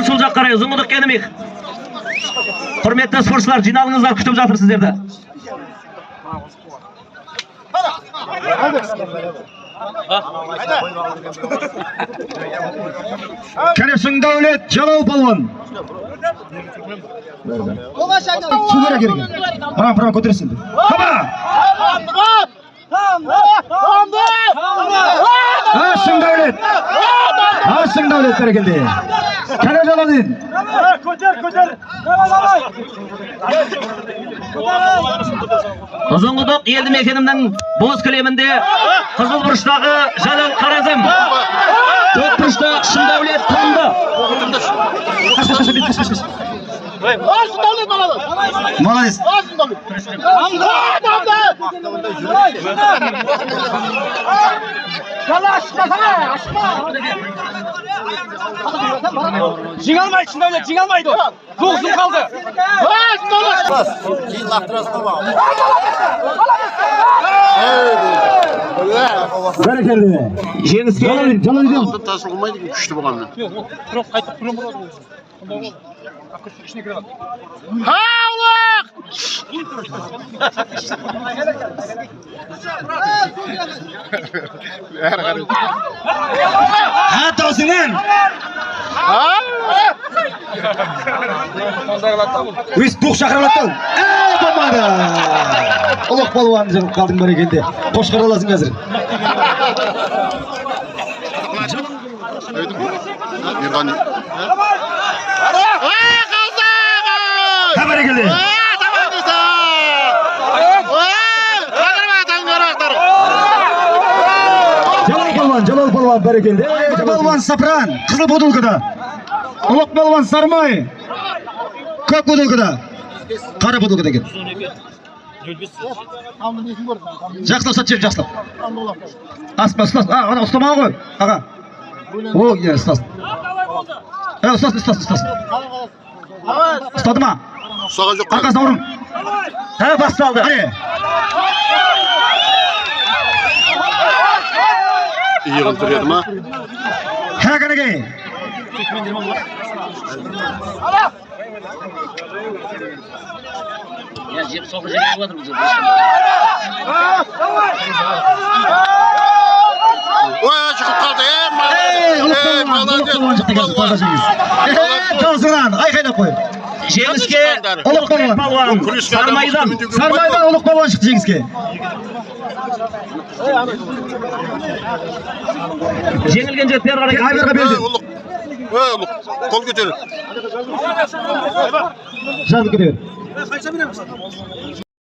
Сол жаққа қарай Ұзынқұдық Кенімих. Құрметті спортшылар, жиналыңыздар, күтіп жатыр сіздерді. Кәне Шыңдәулет, Жалал палуан. Су керек ерге. Мына көтересің. Хаба! А, Шыңдәулет! А, Шыңдәулет бәрекелді. Кәне Жалалдин. Көтер, көтер. Давай, давай. Ұзынқұдық елді мекенінің боз кілемінде қызыл бұрыштағы Жалал Қаразым. Көк бұрышта Шыңдәулет Тамды. Молодец. Жеңе алмайды, Шыңдәулет, жеңе алмайды. Тоғызын қалды. Кейін лақтырасың ғой. Бәрекелді. Жеңіске Жалалдин. Тасылмайды екен күшті болғанмен. Ha, таусыңнан. Өз дух шақырып алады. Ә, болмады. Ұлық палуан жығып қалдың бәрекелді. Қошқар аласың қазір. Ха, бәрекелді. Жалал палуан, Жалал палуан бәрекелді. Палуан Сапран, қызыл бутылкада. Ұлық палуан Сармай, көк бутылкада. Қара бутылкада екен. Жақсылап ұстат жер, жақсылап. Аспа, ұстас. А, ана ұстамаған ғой, аға. О, иә, ұстасын. Ұстасын, ұстасын, ұстасын. Ұстады ма? Ұстаған жоқ. Арқасына ұрын. Ха, басталды. Қане. Иығын тіреді ма? Ха, қанекей. Ой, шығып қалды. Ей, ұлық палуан, ұлық палуан шықты қазір, таза жеңіс. Ей, таусыңнан, айқайлап қой. Жеңіске Ұлық палуан. палуан Сармайдан. Сармайдан ұлық палуан шықты жеңіске. Жеңілген жігіттер қарай. Айбарға берді. Ұлық. Ой, ұлық. Қол көтер. Жазып кете бер.